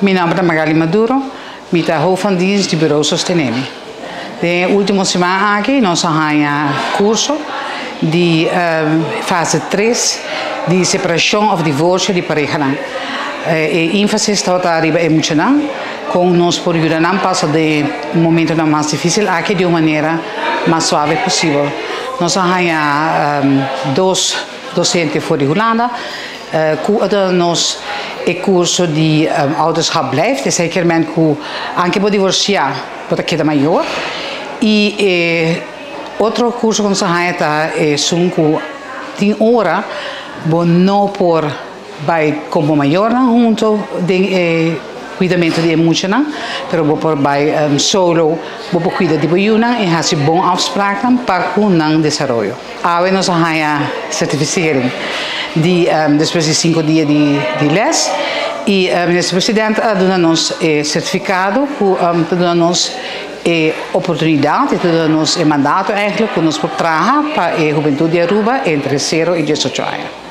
Mi nomber ta Magali Maduro, mi ta hoofd van dienst di Bureau Sostenemi. Den ultimo siman aki nos a haña curso di fase 3 di separacion of divorcio di parehanan. E enfasis tabata riba e muchanan, con nos por yuda nan pasa den momentonan mas dificil aki di un manera mas suave posibel. Nos a haña dos docente for di Hulanda cu a duna nos e curso di ouderschap blijft. Esey kiermen cu aunke bo divorcia, bo ta keda mayor. Y e otro curso cu nos a haña ta esun cu tin ora bo no por bay como mayornan hunto den e cuidamento di e muchanan, pero bo por bay solo, bo por cuida di bo yiunan y haci bon afspraaknan pa cu nan desaroyo. Awe nos a haña certificering di despues di 5 dia di les y Minister President a duna nos e certificado cu ta duna nos e oportunidad y ta duna nos e mandato eigenlijk cu nos por traha pa e hubentud di Aruba entre 0 y 18 aña.